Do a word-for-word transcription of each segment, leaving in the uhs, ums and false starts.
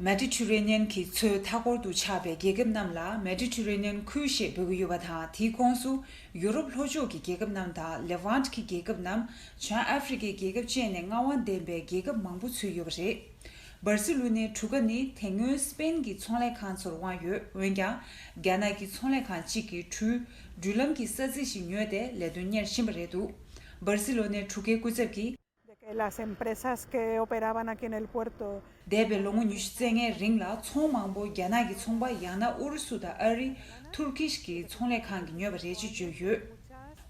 མེ་ཌི་ཊི་རེ་ནི་ཡན་གྱི་མཚོའི་མཐའ་འཁོར་དུ་ཆགས་པའི་རྒྱལ་ཁབ་རྣམས་ལ་མེ་ཌི་ཊི་རེ་ནི་ཡན་ཁུལ་ཞེས་འབོད་ཀྱི་ཡོད་པ་དང་། དེའི་ཁོངས་སུ་ཡུ་རོབ་ལྷོ་ཕྱོགས་ཀྱི་རྒྱལ་ཁབ་རྣམས་དང་། ལེ་ཝན་ཊི་གྱི་རྒྱལ་ཁབ་རྣམས། བྱང་ཨ་ཧྥེ་རི་ཁའི་རྒྱལ་ཁབ་བཅས་ནས་མངའ་དབང་ལྡན་པའི་རྒྱལ་ཁབ་མང་པོ་ཚུད་ཡོད་པ་རེད། སྦར་སི་ལོ་ནའི་གྲུ་ཁ་ནི་དེ་སྔོན་སྤེན་གྱི་ཚོང་ལས་ཁང་ཚོར་དབང་ཡོད། འོན་ཀྱང་། རྒྱ་ནག་གི་ཚོང་ལས་ཁང་གཅིག་གིས་གྲུའི་འགྲུལ་ལམ་གྱི་ས་ཚིགས་ཤིག་ཉོས་ཏེ་ལས་དོན་གཉེར་བཞིན་པ་རེད་འདུག་སྦར་སི་ལོ་ནའི་གྲུ་ཁའི་སྐུ་ཚབ་ཀྱིས། De que las empresas que operaban aquí en el puerto འདས་པའི་ལོ་ངོ་ཉི་ཤུ་རྩ་ལྔའི་རིང་ལ་ཚོང་མང་པོ་རྒྱ་ནག་གི་ཚོང་པ་ཡང་ན་ཨུ་རུ་སུ་དང་ཨ་རི། ཐུར་ཀིཤ་གི་ཚོང་ལས་ཁང་གིས་ཉོས་པ་རེད་ཅེས་བརྗོད་ཡོད།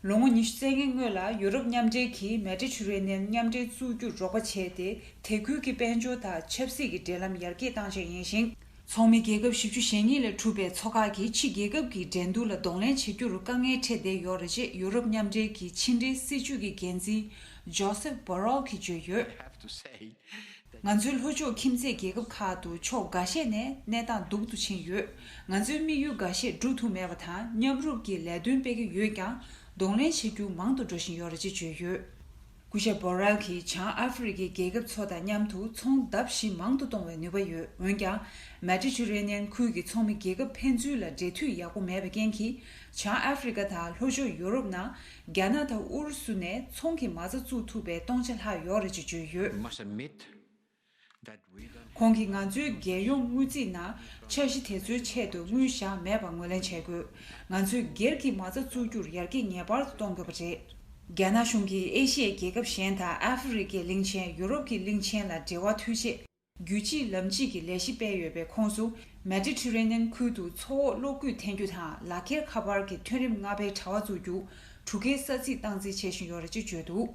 ལོ་ངོ་ཉི་ཤུ་རྩ་ལྔའི་སྔོན་ལ་ཡུ་རོབ་མཉམ་འབྲེལ་གྱིས་མེ་ཌི་ཊི་རེ་ནི་ཡན་མཉམ་འབྲེལ་བཙུགས་རྒྱུར་རོགས་པ་བྱས་ཏེ། དེ་ཁུལ་གྱི་དཔལ་འབྱོར་དང་ཆབ་སྲིད་ཀྱི་འབྲེལ་ལམ་ཡར་རྒྱས་བཏང་ཆེད་ཡིན་ཞིང་། ཚོགས་མི་རྒྱལ་ཁབ་བཞི་བཅུ་ཞེ་གཉིས་ལས་གྲུབ་པའི་ཚོགས་ཁག་གིས་ཕྱི་རྒྱལ་ཁབ་ཀྱི་འགྲན་བསྡུར་ལ་གདོང་ལེན་བྱེད་རྒྱུར་དཀའ་ངལ་འཕྲད་བསྡད་ཡོད་རེད་ཅེས་ཡུ་རོབ་མཉམ་འབྲེལ་གྱི་ཕྱི་འབྲེལ་སྲིད་ཇུས་ཀྱི་འགན་འཛིན་ཇོ་སེབ་བྷོ་རེལ་གྱིས་བརྗོད་ཡོད། ང་ཚོའི་ལྷོ་ཕྱོགས་ཁྱིམ་མཚེས་རྒྱལ་ཁབ་ཁག་ཏུ་ཕྱོགས་འགའ་ཤས་ནས་གནས་སྟངས་སྡུག་ཏུ་ཕྱིན་ཡོད། ང་ཚོའི་དམིགས་ཡུལ་འགའ་ཤས་འགྲུབ་ཐུབ་མེད་པ་དང་། མཉམ་རུབ་ཀྱིས་ལས་དོན་སྤེལ་གྱི་ཡོད་ཀྱང་། གདོང་ལེན་བྱེད་རྒྱུ་མང་དུ་འགྲོ་བཞིན་ཡོད་རེད་ཅེས་བརྗོད་ཡོད། སྐུ་ཞབས་བྷོ་རེལ་གྱིས་བྱང་ཨ་ཧྥེ་རི་ཁའི་རྒྱལ་ཁབ་ཚོ་དང་མཉམ་དུ་ཚོང་ལྡབ་བཞི་མང་དུ་གཏོང་བའི་ནུས་པ་ཡོད། འོན་ཀྱང་། མེ་ཌི་ཊི་རེ་ནི་ཡན་ཁུལ་གྱི་ཚོང་མི་རྒྱལ་ཁབ་ཕན་ཚུན་ལ་འབྲེལ་མཐུད་ཡག་པོ་མེད་པའི་རྐྱེན་གྱིས། བྱང་ཨ་ཧྥེ་རི་ཁ་དང་ལྷོ་ཕྱོགས་ཡུ་རོབ་ནང་རྒྱ་ནག་དང་ཨུ་རུ་སུ་ནས་ཚོང་གི་མ་རྩ་བཙུགས་ཐུབ་པའི་སྟོང་ཆ་ལྷག་ཡོད་རེད་ཅེས་བརྗོད་ཡོད། We must admit that we don't ཁོང་གིས་ང་ཚོའི་རྒྱལ་ཡོངས་དངུལ་རྩིས་ནང་འཆར་གཞི་དེ་ཚོའི་ཆེད་དུ་དངུལ་བཞག་མེད་པ་ངོས་ལེན་བྱེད་དགོས། ང་ཚོས་སྒེར་གྱི་མ་རྩ་བཙུགས་རྒྱུར་ཡར་རྒྱས་ངེས་པར་དུ་གཏོང་དགོས་པ་རེད། རྒྱ་ནག་གཞུང་གིས་ཨེ་ཤི་ཡའི་རྒྱལ་ཁབ་གཞན་དང་ཨ་ཧྥེ་རི་ཁའི་གླིང་ཆེན། ཡུ་རོབ་ཀྱི་གླིང་ཆེན་ལ་འབྲེལ་བ་མཐུད་ཆེད། རྒྱུད་གཅིག་ལམ་གཅིག་གི་ལས་གཞི་སྤེལ་ཡོད་པའི་ཁོངས་སུ། མེ་ཌི་ཊི་རེ་ནི་ཡན་ཁུལ་དུ་མཚོ་འོག་གློག་སྐུད་འཐེན་རྒྱུ་དང་། ལག་ཁྱེར་ཁ་པར་གྱི་ཐོན་རིམ་ལྔ་པའི་དྲ་བ་བཙུགས་རྒྱུ། གྲུ་ཁའི་ས་ཚིགས་སྟངས་འཛིན་བྱེད་བཞིན་ཡོད་རེད་ཅེས་བརྗོད་འདུག་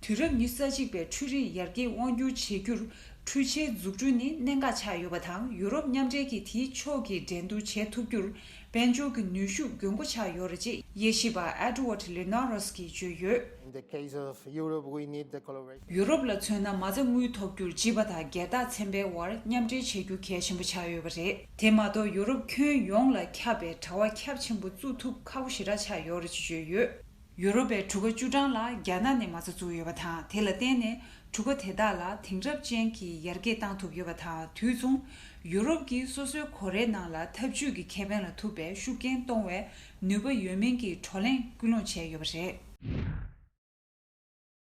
དུས་རབས་ཉི་ཤུ་རྩ་གཅིག་པའི་འཕྲུལ་རིག་ཡར་རྒྱས་དབང་སྒྱུར་བྱེད་རྒྱུར། འཕྲུལ་ཆས་འཛུགས་སྐྲུན་ནི་གནད་འགག་ཆགས་ཡོད་པ་དང་། ཡུ་རོབ་མཉམ་འབྲེལ་གྱིས་དེའི་ཕྱོགས་ཀྱི་འགྲན་བསྡུར་བྱེད་ཐུབ་རྒྱུར། དཔལ་འབྱོར་གྱི་ནུས་ཤུགས་མགྱོན་པོ་ཆགས་ཡོད་རེད་ཅེས་དབྱེ་ཞིབ་པ་Edward Linares གིས་བརྗོད་ཡོད། In the case of Europe, we need the collaboration. ཡུ་རོབ་ལ་མཚོན་ན། མ་རྩ་དངུལ་ཐོབ་རྒྱུར་སྤྱི་པ་དང་སྒེར་བདག་ཚན་པའི་དབར་མཉམ་འབྲེལ་བྱེད་རྒྱུ་གལ་ཆེན་པོ་ཆགས་ཡོད་པ་རེད། དེ་མ་གཏོགས་ཡུ་རོབ་ཁྱོན་ཡོངས་ལ་ཁྱབ་པའི་དྲ་བ་ཁྱབ་ཆེན་པོ་བཙུགས་ཐུབ་ཁག་པོ་ཞེ་དྲག་ཆགས་ཡོད་རེད་ཅེས་བརྗོད་ཡོད། ཡུ་རོབ་པའི་གྲུ་ཁ་བཅུ་གྲངས་ལ་རྒྱ་ནག་ནས་མ་རྩ་བཙུགས་ཡོད་པ་དང་། དེ་ལ་བརྟེན་ནས་གྲུ་ཁ་དེ་དག་ལ་དེང་རབས་ཅན་གྱི་ཡར་རྒྱས་བཏང་ཐུབ་ཡོད་པ་དང་། དུས་མཚུངས་ཡུ་རོབ་ཀྱིས་སོ་སོའི་གོ་རའི་ནང་ལ་འཐབ་ཇུས་ཀྱི་ཁེ་ཕན་ལ་ཐུག་པའི་ཤུགས་རྐྱེན་གཏོང་བའི་ནུས་པ་ཡོད་མིན་གྱི་བགྲོ་གླེང་སྐུལ་སློང་བྱས་ཡོད་པ་རེད།